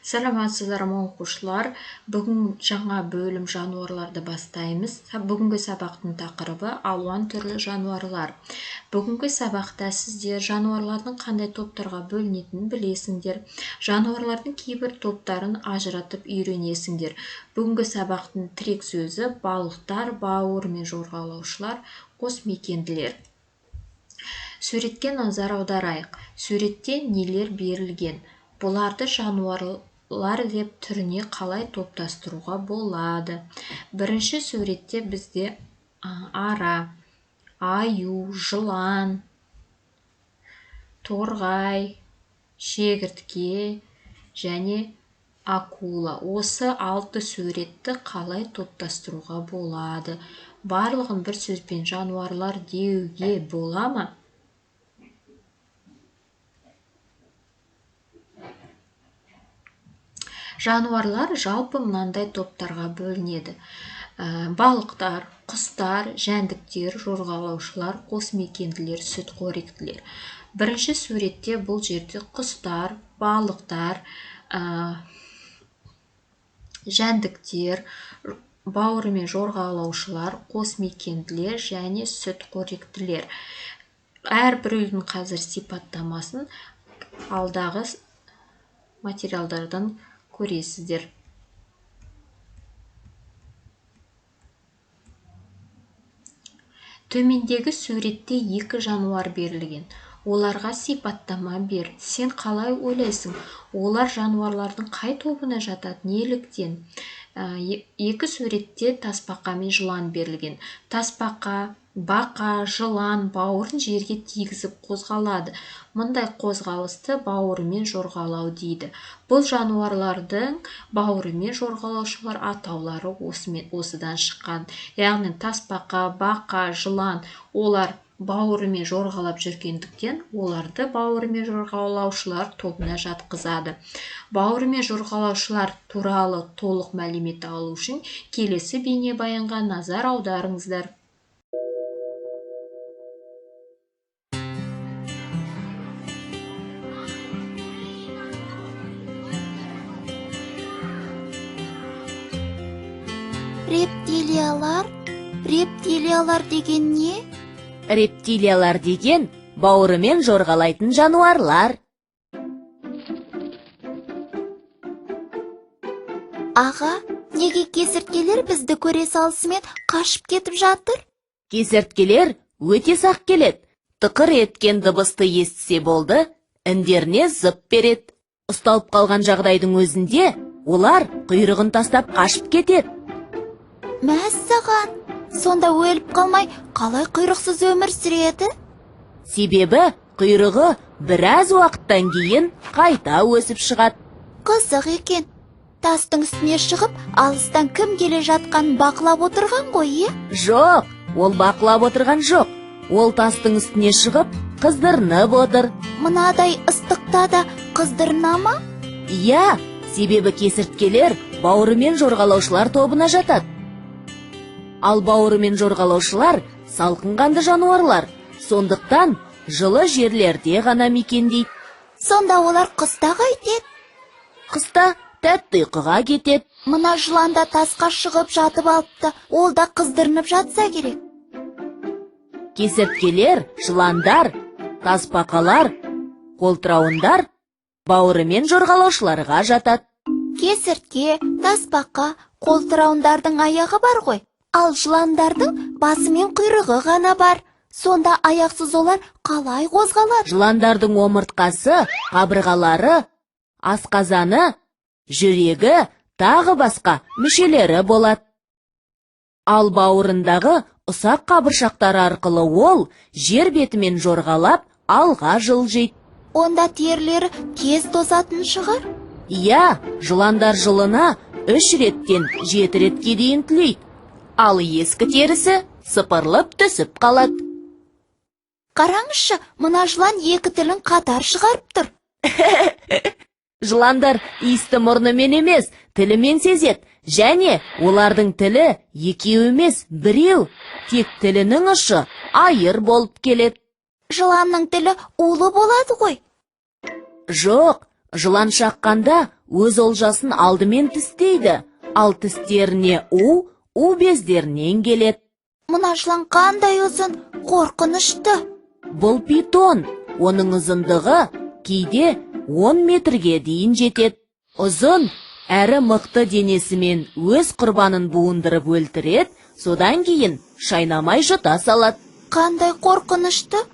Саламатсыздар ма, оқушылар? Бүгін жаңа бөлім жануарларды бастаймыз. Бүгінгі сабақтың тақырыбы алуан түрлі жануарлар. Бүгінгі сабақта сіздер жануарлардың қандай топтарға бөлінетінін білесіңдер. Жануарлардың кейбір топтарын ажыратып үйренесіңдер. Бүгінгі сабақтың тірек сөзі балықтар, бауырымен жорғалаушылар, қосмекенділер. Суретке назар аударайық. Суретте нелер берілген? Бұларды жануарлар деп түріне қалай топтастыруға болады? Бірінші суретте бізде ара, аю, жылан, торғай, шегіртке және акула. Осы 6 суретті қалай топтастыруға болады? Барлығын бір сөзбен жануарлар деуге бола ма? Жануарлар жалпы мынандай топтарға бөлінеді. Балықтар, құстар, жәндіктер, жорғалаушылар, қосмекенділер, сүтқоректілер. Бірінші суретте бұл жерде құстар, балықтар, жәндіктер, бауырымен жорғалаушылар, қосмекенділер және сүтқоректілер. Әрбіреудің қазір сипаттамасын алдағы материалдардан көресіздер. Төмендегі суретте екі жануар берілген. Оларға сипаттама бер. Сен қалай ойлайсың? Олар жануарлардың қай тобына жатады? Неліктен? Екі суретте тасбақа мен жылан берілген. Тасбақа, бақа, жылан бауырын жерге тигізіп қозғалады. Мұндай қозғалысты бауырымен жорғалау дейді. Бұл жануарлардың бауырымен жорғалаушылар атаулары осыдан шыққан. Яғни тасбақа, бақа, жылан олар бауырымен жорғалап жүргендіктен оларды бауырымен жорғалаушылар тобына жатқызады. Бауырымен жорғалаушылар туралы толық мәлімет алу үшін келесі бейнебаянға назар аударыңыздар. Рептилиялар? Рептилиялар деген не? Рептилиялар деген бауырымен жорғалайтын жануарлар. Аға, неге кесірткелер бізді көре салысымен қашып кетіп жатыр? Кесірткелер өте сақ келеді. Тықыр еткен дыбысты естісе болды, індеріне зып береді. Ұсталып қалған жағдайдың өзінде олар құйрығын тастап қашып кетеді. Мәссаған! Сонда өліп қалмай, қалай құйрықсыз өмір сүреді? Себебі құйрығы біраз уақыттан кейін қайта өсіп шығады. Қызық екен. Тастың үстіне шығып, алыстан кім келе жатқанын бақылап отырған ғой, е? Жоқ, ол бақылап отырған жоқ. Ол тастың үстіне шығып, қыздырынып отыр. Мынадай ыстықта да қыздырына ма? Иә, себебі кесірткелер бауырымен жорғалаушылар тобына жатады. Ал бауырымен жорғалаушылар салқын қанды жануарлар, сондықтан жылы жерлерде ғана мекендейді. Сонда олар қыста қайтеді? Қыста тәтті ұйқыға кетеді. Мына жылан да тасқа шығып жатып алыпты, ол да қыздырынып жатса керек. Кесірткелер, жыландар, тасбақалар, қолтырауындар бауырымен жорғалаушыларға жатады. Кесіртке, тасбақа, қолтырауындардың аяғы бар ғой. Ал жыландардың басы мен құйрығы ғана бар. Сонда аяқсыз олар қалай қозғалады? Жыландардың омыртқасы, қабырғалары, асқазаны, жүрегі, тағы басқа мүшелері болады. Ал бауырындағы ұсақ қабыршақтары арқылы ол жер бетімен жорғалап, алға жылжиды. Онда терілері тез тозатын шығар? Иә, жыландар жылына 3 реттен 7 ретке дейін түлейді. Ал ескі терісі сыпырылып түсіп қалады. Қараңызшы, мына жылан екі тілін қатар шығарып тұр. Жыландар иісті мұрнымен емес, тілімен сезеді. Және олардың тілі екеу емес, біреу. Тек тілінің ұшы айыр болып келеді. Жыланның тілі улы болады ғой. Жоқ, жылан шаққанда Өз олжасын алдымен тістейді, ал тістеріне у, у бездерінен келеді. Мына жылан қандай ұзын, қорқынышты. Бұл питон. Оның ұзындығы кейде 10 метрге дейін жетеді. Ұзын әрі мықты денесімен өз құрбанын буындырып өлтіреді, содан кейін шайнамай жұта салады. Қандай қорқынышты.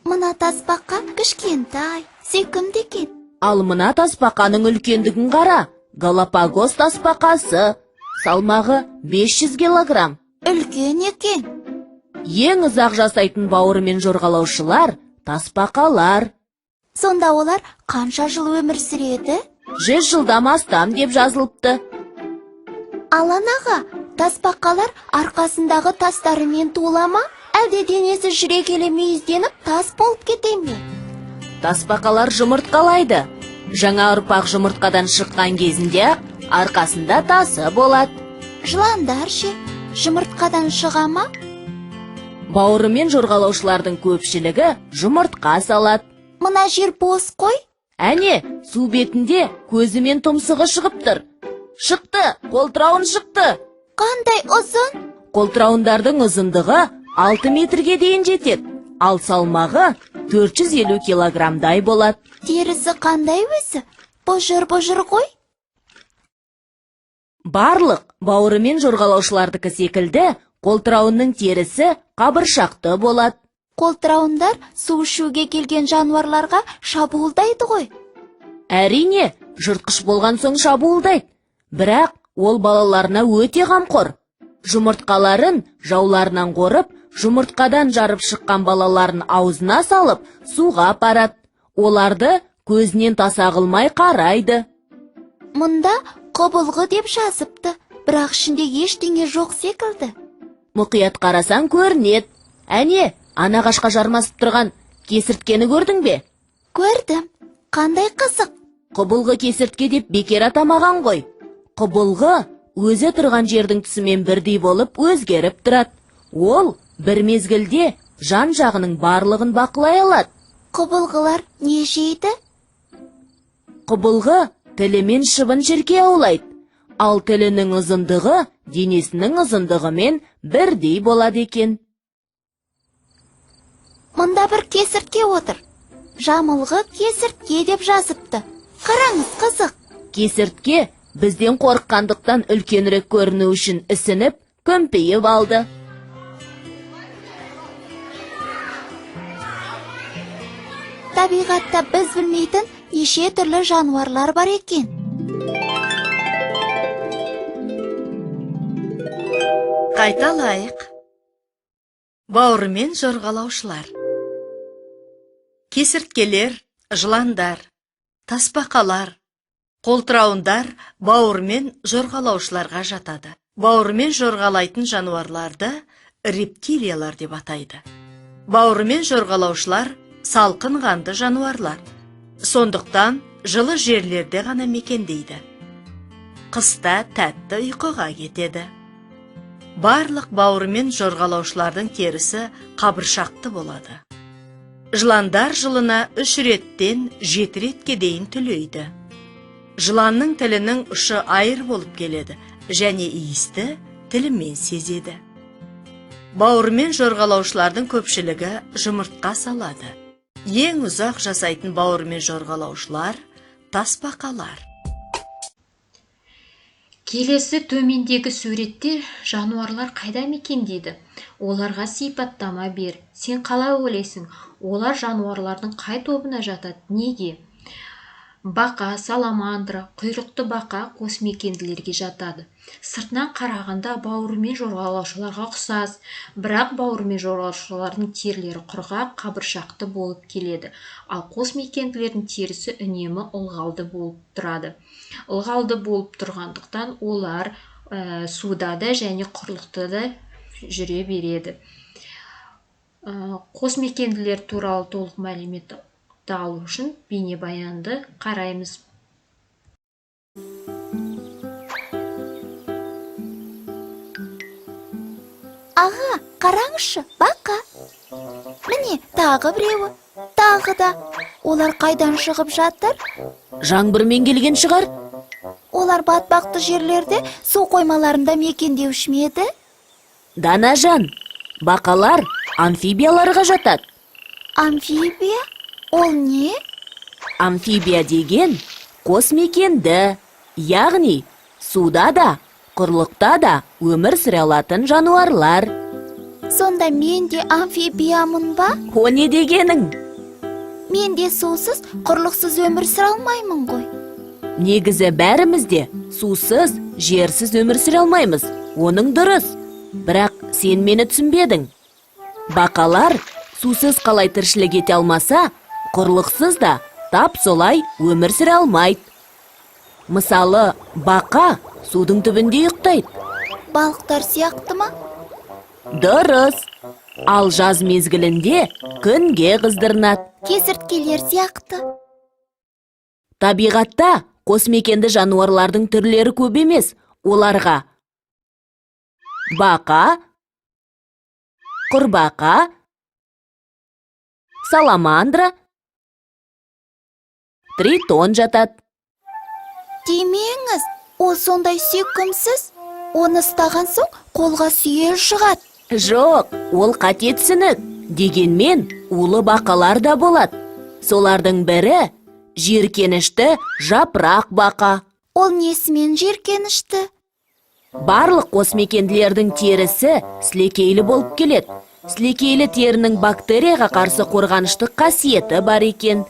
Мына тасбақа кішкентай, сүйкімді екен. Ал мына тасбақаның үлкендігін қара. Галапагос тасбақасы. Салмағы 500 килограмм. Үлкен екен. Ең ұзақ жасайтын бауырымен жорғалаушылар тасбақалар. Сонда олар қанша жыл өмір сүреді? 100 жылдан астам деп жазылыпты. Алан аға, тасбақалар арқасындағы тастарымен туыла ма? Әлде денесі жүре келе мүйізденіп тас болып кете ме? Тасбақалар жұмыртқалайды. Жаңа ұрпақ жұмыртқадан шыққан кезінде арқасында тасы болады. Жыландар ше, жұмыртқадан шыға ма? Бауырымен жорғалаушылардың көпшілігі жұмыртқа салады. Мына жер бос қой. Әне, су бетінде көзі мен тұмсығы шығып тұр. Шықты, қолтырауын шықты. Қандай ұзын? Қолтырауындардың ұзындығы 6 метрге дейін жетеді, ал салмағы 450 килограммдай болады. Терісі қандай өзі? Бұжыр-бұжыр ғой. Барлық бауырымен жорғалаушылардікі секілді қолтырауынның терісі қабыршақты болады. Қолтырауындар су ішуге келген жануарларға шабуылдайды ғой. Әрине, жыртқыш болған соң шабуылдайды. Бірақ ол балаларына өте қамқор. Жұмыртқаларын жауларынан қорып, жұмыртқадан жарып шыққан балаларын аузына салып, суға апарады. Оларды көзінен таса қылмай қарайды. Мұнда құбылғы деп жазыпты, бірақ ішінде ештеңе жоқ секілді. Мұқият қарасаң көрінеді. Әне, ана ағашқа жармасып тұрған кесірткені көрдің бе? Көрдім. Қандай қызық. Құбылғы кесіртке деп бекер атамаған ғой. Құбылғы өзі тұрған жердің түсімен бірдей болып өзгеріп тұрады. Ол бір мезгілде жан-жағының барлығын бақылай алады. Құбылғылар не жейді? Құбылғы тілімен шыбын шіркей аулайды. Ал тілінің ұзындығы денесінің ұзындығымен бірдей болады екен. Мұнда бір кесіртке отыр. Жамылғы кесіртке деп жазыпты. Қараңыз, қызық. Кесіртке бізден қорыққандықтан үлкенірек көріну үшін ісініп, көмпейіп алды. Табиғатта біз білмейтін неше түрлі жануарлар бар екен. Қайталайық. Бауырымен жорғалаушылар. Кесірткелер, жыландар, тасбақалар, қолтырауындар бауырымен жорғалаушыларға жатады. Бауырымен жорғалайтын жануарларды рептилиялар деп атайды. Бауырымен жорғалаушылар салқын қанды жануарлар. Сондықтан жылы жерлерде ғана мекендейді. Қыста тәтті ұйқыға кетеді. Барлық бауырымен жорғалаушылардың терісі қабыршақты болады. Жыландар жылына 3 реттен 7 ретке дейін түлейді. Жыланның тілінің ұшы айыр болып келеді және иісті тілімен сезеді. Бауырымен жорғалаушылардың көпшілігі жұмыртқа салады. Ең ұзақ жасайтын бауырымен жорғалаушылар тасбақалар. Келесі төмендегі суретте жануарлар қайда мекендейді? Оларға сипаттама бер. Сен қалай ойлайсың? Олар жануарлардың қай тобына жатады? Неге? Бақа, саламандра, құйрықты бақа қосмекенділерге жатады. Сыртынан қарағанда бауырымен жорғалаушыларға ұқсас, бірақ бауырымен жорғалаушылардың терілері құрғақ, қабыршақты болып келеді. Ал қосмекенділердің терісі үнемі ылғалды болып тұрады. Ылғалды болып тұрғандықтан олар суда да және құрлықта да жүре береді. Қосмекенділер туралы толық мәліметті алу үшін бейнебаянды қараймыз. Аға, қараңызшы, бақа. Міне, тағы біреуі, тағы да. Олар қайдан шығып жатыр? Жаңбырмен келген шығар. Олар батпақты жерлерде, су қоймаларында мекендеуші ме еді? Данажан, бақалар амфибияларға жатады. Амфибия? Ол не? Амфибия деген қосмекенді, яғни суда да, құрлықта да өмір сүре алатын жануарлар. Сонда мен де амфибиямын ба? О не дегенің? Мен де сусыз, құрлықсыз өмір сүре алмаймын ғой. Негізі бәріміз де сусыз, жерсіз өмір сүре алмаймыз. Оның дұрыс. Бірақ сен мені түсінбедің. Бақалар сусыз қалай тіршілік ете алмаса, құрлықсыз да тап солай өмір сүре алмайды. Мысалы, бақа судың түбінде ұйықтайды. Балықтар сияқты ма? Дұрыс. Ал жаз мезгілінде күнге қыздырынады. Кесірткелер сияқты. Табиғатта қосмекенді жануарлардың түрлері көп емес. Оларға бақа, құрбақа, саламандра, тритон жатады. Демеңіз, ол сондай сүйкімсіз. Оны ұстаған соң қолға сүйел шығады. Жоқ, ол қате түсінік. Дегенмен, улы бақалар да болады. Солардың бірі жиіркенішті жапырақ бақа. Ол несімен жиіркенішті? Барлық қосмекенділердің терісі сілекейлі болып келеді. Сілекейлі терінің бактерияға қарсы қорғаныштық қасиеті бар екен.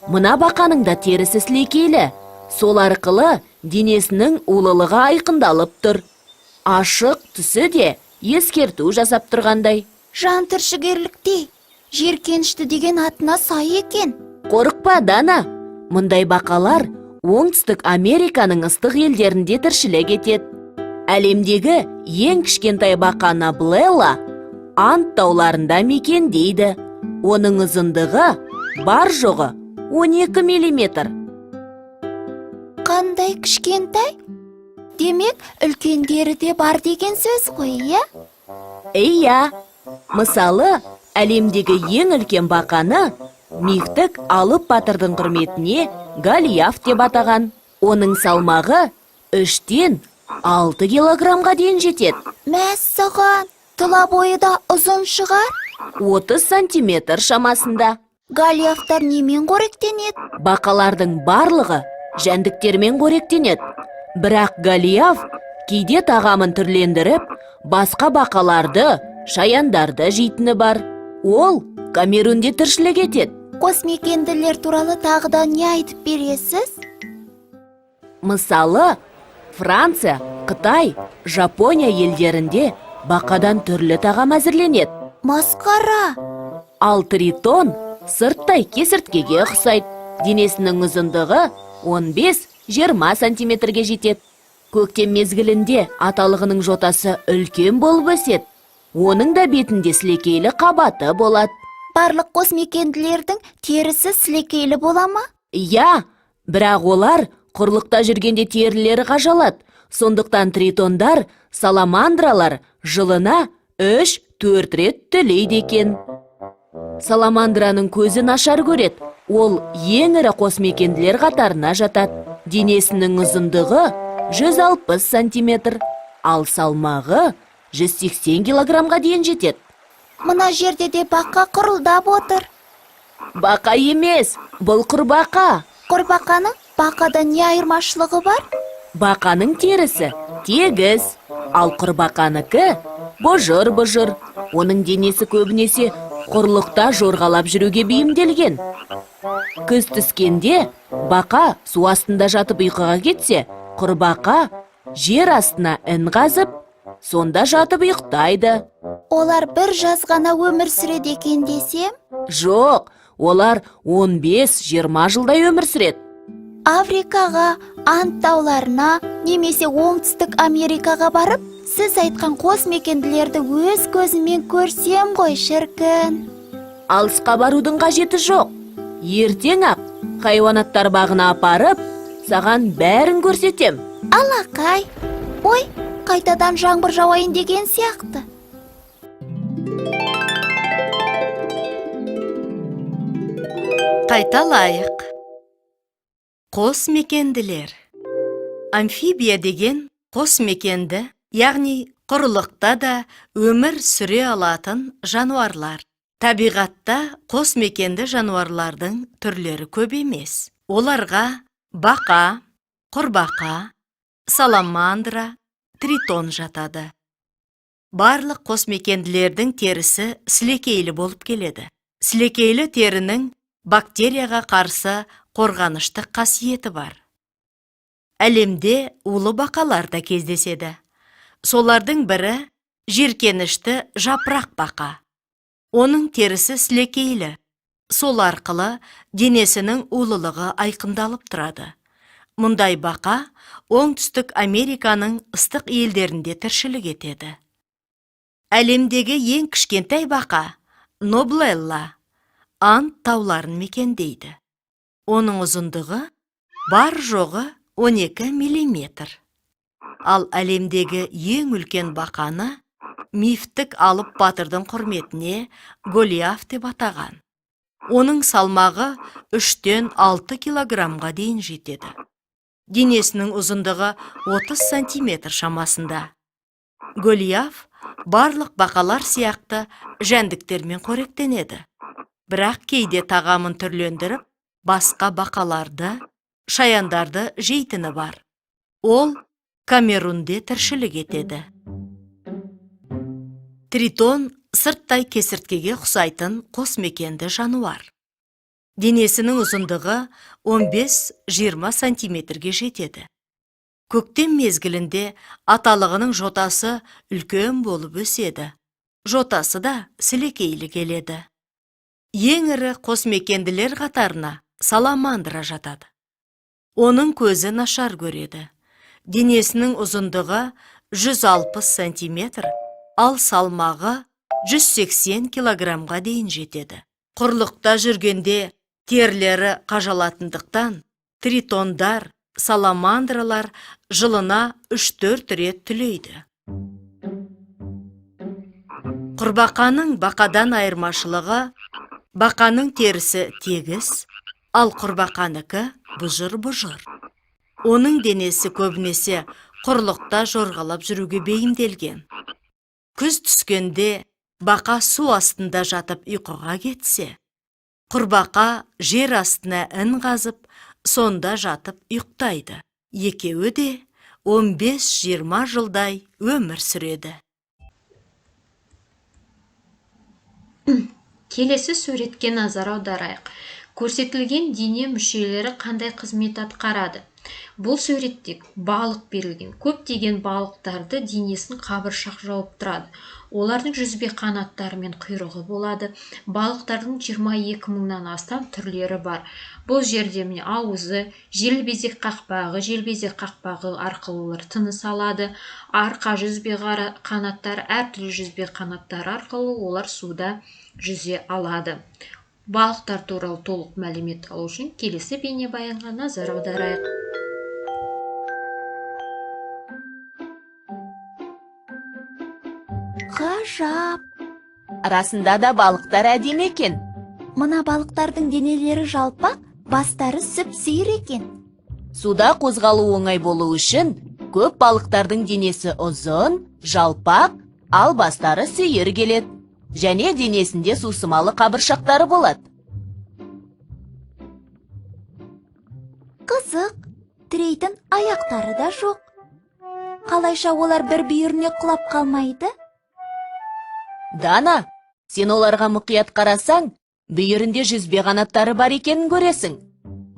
Мына бақаның да терісі сілекейлі. Сол арқылы денесінің улылығы айқындалып тұр. Ашық түсі де ескерту жасап тұрғандай. Жан түршігерліктей. Жиіркенішті деген атына сай екен. Қорықпа, Дана. Мұндай бақалар Оңтүстік Американың ыстық елдерінде тіршілік етеді. Әлемдегі ең кішкентай бақа Наблелла Анд тауларында мекендейді. Оның ұзындығы бар жоғы 12 миллиметр. Қандай кішкентай? Демек, үлкендері де бар деген сөз ғой, иә? Иә. Мысалы, әлемдегі ең үлкен бақаны мифтік алып батырдың құрметіне Голиаф деп атаған. Оның салмағы 3-тен 6 килограммға дейін жетеді. Мәссаған, тұла бойы да ұзын шығар. 30 сантиметр шамасында. Голиафтар немен қоректенеді? Бақалардың барлығы жәндіктермен қоректенеді. Бірақ Голиаф кейде тағамын түрлендіріп, басқа бақаларды, шаяндарды жейтіні бар. Ол Камерунде тіршілік етеді. Қосмекенділер туралы тағы да не айтып бересіз? Мысалы, Франция, Қытай, Жапония елдерінде бақадан түрлі тағам әзірленеді. Масқара! Ал тритон сырттай кесірткеге ұқсайды. Денесінің ұзындығы 15-20 сантиметрге жетеді. Көктем мезгілінде аталығының жотасы үлкен болып өседі. Оның да бетінде сілекейлі қабаты болады. Барлық қосмекенділердің терісі сілекейлі бола ма? Иә, бірақ олар құрлықта жүргенде терілері қажалады. Сондықтан тритондар, саламандралар жылына 3-4 рет түлейді екен. Саламандраның көзі нашар көреді. Ол ең ірі қосмекенділер қатарына жатады. Денесінің ұзындығы 160 сантиметр, ал салмағы 180 килограммға дейін жетеді. Мына жерде де бақа құрылдап отыр. Бақа емес, бұл құрбақа. Құрбақаның бақадан не айырмашылығы бар? Бақаның терісі тегіс, ал құрбақаныкі бұжыр-бұжыр. Оның денесі көбінесе құрлықта жорғалап жүруге бейімделген. Күз түскенде бақа су астында жатып ұйқыға кетсе, құрбақа жер астына ін қазып, сонда жатып ұйықтайды. Олар бір жаз ғана өмір сүреді екен десем? Жоқ, олар 15-20 жылдай өмір сүреді. Африкаға, Анд тауларына немесе Оңтүстік Америкаға барып, сіз айтқан қосмекенділерді өз көзіммен көрсем ғой, шіркін. Алысқа барудың қажеті жоқ. Ертең ақ хайуанаттар бағына апарып, саған бәрін көрсетем. Алақай. Ой, қайтадан жаңбыр жауайын деген сияқты. Қайталайық. Қосмекенділер. Амфибия деген қос мекенді, яғни құрылықта да өмір сүре алатын жануарлар. Табиғатта қос мекенді жануарлардың түрлері көп емес. Оларға бақа, құрбақа, саламандра, тритон жатады. Барлық қос мекенділердің терісі сілекейлі болып келеді. Сілекейлі терінің бактерияға қарсы қорғаныштық қасиеті бар. Әлемде улы бақалар да кездеседі. Солардың бірі жиіркенішті жапырақ бақа. Оның терісі сілекейлі. Сол арқылы денесінің улылығы айқындалып тұрады. Мұндай бақа Оңтүстік Американың ыстық елдерінде тіршілік етеді. Әлемдегі ең кішкентай бақа Ноблелла Анд тауларын мекендейді. Оның ұзындығы бар жоғы 12 миллиметр. Ал әлемдегі ең үлкен бақаны мифтік алып батырдың құрметіне Голиаф деп атаған. Оның салмағы 3-тен 6 килограммға дейін жетеді. Денесінің ұзындығы 30 сантиметр шамасында. Голиаф барлық бақалар сияқты жәндіктермен қоректенеді. Бірақ кейде тағамын түрлендіріп, басқа бақаларды, шаяндарды жейтіні бар. Ол Камерунде тіршілік етеді. Тритон сырттай кесірткеге ұқсайтын қосмекенді жануар. Денесінің ұзындығы 15-20 сантиметрге жетеді. Көктем мезгілінде аталығының жотасы үлкен болып өседі. Жотасы да сілекейлі келеді. Ең ірі қосмекенділер қатарына саламандра жатады. Оның көзі нашар көреді. Денесінің ұзындығы 160 сантиметр, ал салмағы 180 килограммға дейін жетеді. Құрлықта жүргенде терілері қажалатындықтан тритондар, саламандралар жылына 3-4 рет түлейді. Құрбақаның бақадан айырмашылығы, бақаның терісі тегіс, ал құрбақаныкі бұжыр-бұжыр. Оның денесі көбінесе құрлықта жорғалап жүруге бейімделген. Күз түскенде бақа су астында жатып ұйқыға кетсе, құрбақа жер астына ін қазып, сонда жатып ұйықтайды. Екеуі де 15-20 жылдай өмір сүреді. Келесі суретке назар аударайық. Көрсетілген дене мүшелері қандай қызмет атқарады? Бұл суретте балық берілген. Көптеген балықтарды денесін қабыршақ жауып тұрады. Олардың жүзбе қанаттары мен құйрығы болады. Балықтардың 22 мыңнан астам түрлері бар. Бұл жерде міне ауызы, желбезек қақпағы, желбезек қақпағы арқылы олар тыныс алады. Арқа жүзбе қанаттары, әртүрлі жүзбе қанаттары арқылы олар суда жүзе алады. Балықтар туралы толық мәлімет алу үшін келесі бейнебаянға назар аударайық. Ғажап! Расында да балықтар әдемі екен. Мына балықтардың денелері жалпақ, бастары сүп-сүйір екен. Суда қозғалу оңай болу үшін көп балықтардың денесі ұзын, жалпақ, ал бастары сүйір келеді. Және денесінде сусымалы қабыршақтары болады. Қызық, тірейтін аяқтары да жоқ. Қалайша олар бір бүйіріне құлап қалмайды? Дана, сен оларға мұқият қарасаң, бүйірінде жүзбе қанаттары бар екенін көресің.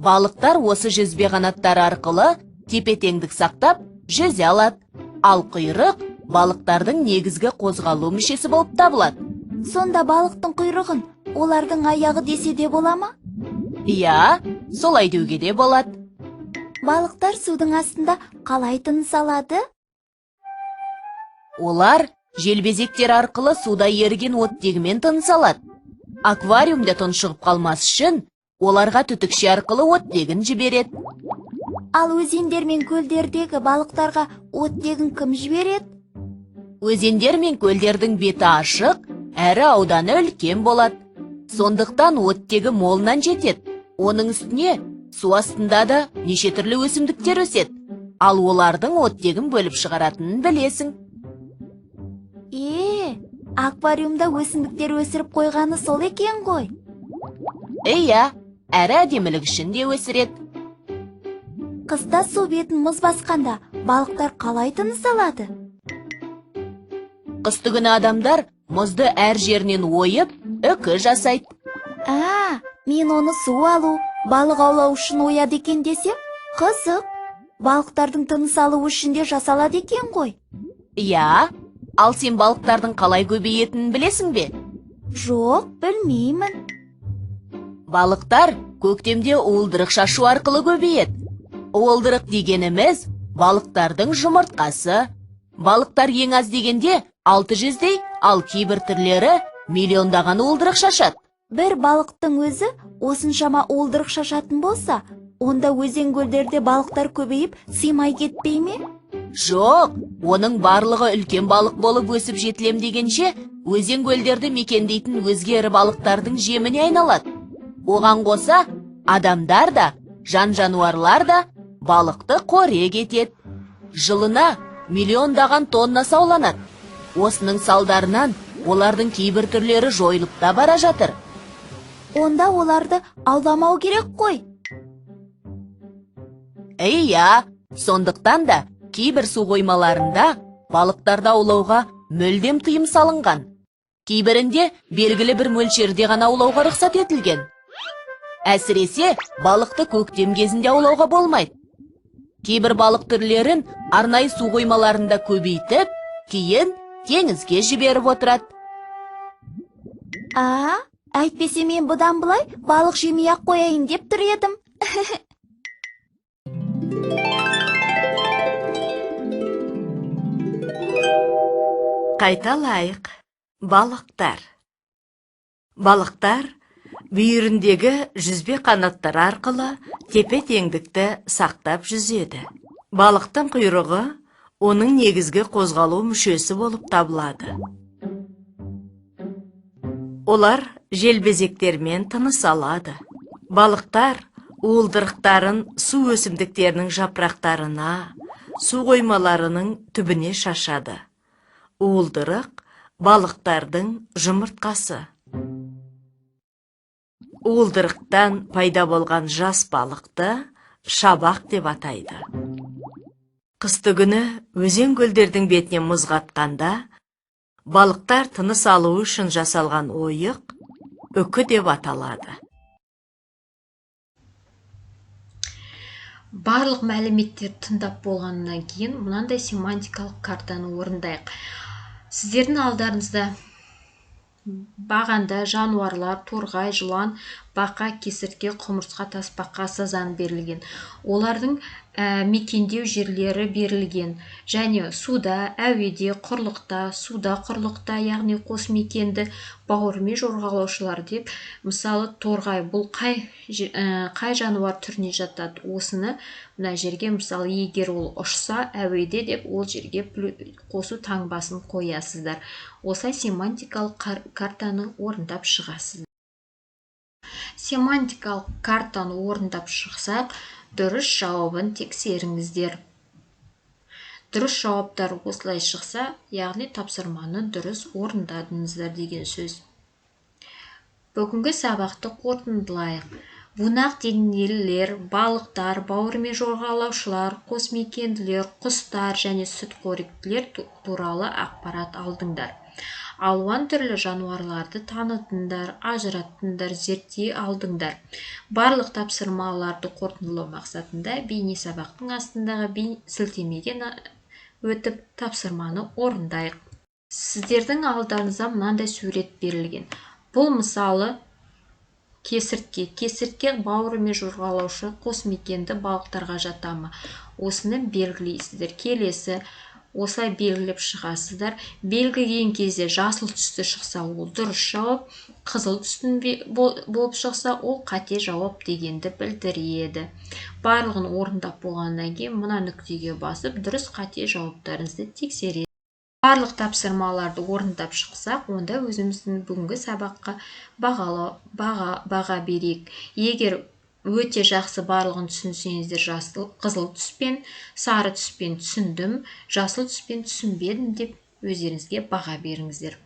Балықтар осы жүзбе қанаттары арқылы тепе-теңдік сақтап, жүзе алады. Ал құйрық балықтардың негізгі қозғалу мүшесі болып табылады. Сонда балықтың құйрығын олардың аяғы десе де бола ма? Иә, солай деуге де болады. Балықтар судың астында қалай тыныс алады? Олар желбезектер арқылы суда еріген оттегімен тыныс алады. Аквариумда тұншығып қалмас үшін оларға түтікше арқылы оттегін жібереді. Ал өзендер мен көлдердегі балықтарға оттегін кім жібереді? Өзендер мен көлдердің беті ашық, әрі ауданы үлкен болады. Сондықтан оттегі молынан жетеді. Оның үстіне су астында да неше түрлі өсімдіктер өседі. Ал олардың оттегін бөліп шығаратынын білесің. Е, аквариумда өсімдіктер өсіріп қойғаны сол екен ғой. Иә, әрі әдемілік үшін де өсіреді. Қыста су бетін мұз басқанда балықтар қалай тыныс алады? Қыстыгүні адамдар мұзды әр жерінен ойып, үкі жасайды. А, мен оны су алу, балық аулау үшін ояды екен десем, қызық. Балықтардың тыныс алуы үшін де жасалады екен ғой. Иә, ал сен балықтардың қалай көбейетінін білесің бе? Жоқ, білмеймін. Балықтар көктемде уылдырық шашу арқылы көбейеді. Уылдырық дегеніміз балықтардың жұмыртқасы. Балықтар ең аз дегенде 600-дей, ал кейбір түрлері миллиондаған уылдырық шашады. Бір балықтың өзі осыншама уылдырық шашатын болса, онда өзен көлдерде балықтар көбейіп сыймай кетпей ме? Жоқ, оның барлығы үлкен балық болып өсіп жетілем дегенше, өзен көлдерді мекендейтін өзге ірі балықтардың жеміне айналады. Оған қоса, адамдар да, жан-жануарлар да балықты қорек етеді. Жылына миллиондаған тонна сауланады. Осының салдарынан олардың кейбір түрлері жойылып та бара жатыр. Онда оларды ауламау керек қой. Иә, сондықтан да кейбір су қоймаларында балықтарды аулауға мүлдем тыйым салынған. Кейбірінде белгілі бір мөлшерде ғана аулауға рұқсат етілген. Әсіресе балықты көктем кезінде аулауға болмайды. Кейбір балық түрлерін арнайы су қоймаларында көбейтіп, кейін теңізге жіберіп отырады. А, әйтпесе мен бұдан былай балық жемей-ақ қояйын деп тұр едім. Қайталайық. Балықтар. Балықтар бүйіріндегі жүзбе қанаттары арқылы тепе-теңдікті сақтап жүзеді. Балықтың құйрығы оның негізгі қозғалу мүшесі болып табылады. Олар желбезектермен тыныс алады. Балықтар уылдырықтарын су өсімдіктерінің жапырақтарына, су қоймаларының түбіне шашады. Уылдырық балықтардың жұмыртқасы. Уылдырықтан пайда болған жас балықты шабақ деп атайды. Қыстыгүні өзен көлдердің бетіне мұз қатқанда, балықтар тыныс алуы үшін жасалған ойық үкі деп аталады. Барлық мәліметтерді тыңдап болғаннан кейін мынандай семантикалық картаны орындайық. Сіздердің алдарыңызда бағанда жануарлар, торғай, жылан, бақа, кесіртке, құмырсқа, тасбақа, сазан берілген. Олардың мекендеу жерлері берілген. Және суда, әуеде, құрлықта, суда, құрлықта, яғни қос мекенді бауырымен жорғалаушылар деп, мысалы, торғай бұл қай жануар түріне жатады? Осыны мына жерге, мысалы, егер ол ұшса, әуеде деп ол жерге қосу таңбасын қоясыздар. Осылай семантикалық картаны орындап шығасыздар. Семантикалық картаны орындап шықсақ, дұрыс жауабын тексеріңіздер. Дұрыс жауаптар осылай шықса, яғни тапсырманы дұрыс орындадыңыздар деген сөз. Бүгінгі сабақты қорытындылайық. Бунақ денелілер, балықтар, бауырымен жорғалаушылар, қосмекенділер, құстар және сүтқоректілер туралы ақпарат алдыңдар. Алуан түрлі жануарларды таныдыңдар, ажыраттыңдар, зерттей алдыңдар. Барлық тапсырмаларды қорытындылау мақсатында бейне сабақтың астындағы сілтемеге өтіп тапсырманы орындайық. Сіздердің алдарыңызда мынандай сурет берілген. Бұл мысалы кесіртке. Кесіртке бауырымен жорғалаушы қосмекенді балықтарға жата ма? Осыны белгілейсіздер. Келесі осылай белгілеп шығасыздар. Белгілеген кезде жасыл түсті шықса, ол дұрыс жауап, қызыл түстің болып шықса, ол қате жауап дегенді білдіреді. Барлығын орындап болғаннан кейін мына нүктеге басып, дұрыс қате жауаптарыңызды тексересіз. Барлық тапсырмаларды орындап шықсақ, онда өзіміздің бүгінгі сабаққа баға берейік. Егер Өте жақсы, барлығын түсінсеңіздер жасыл, қызыл түспен, сары түспен түсіндім, жасыл түспен түсінбедім деп өздеріңізге баға беріңіздер.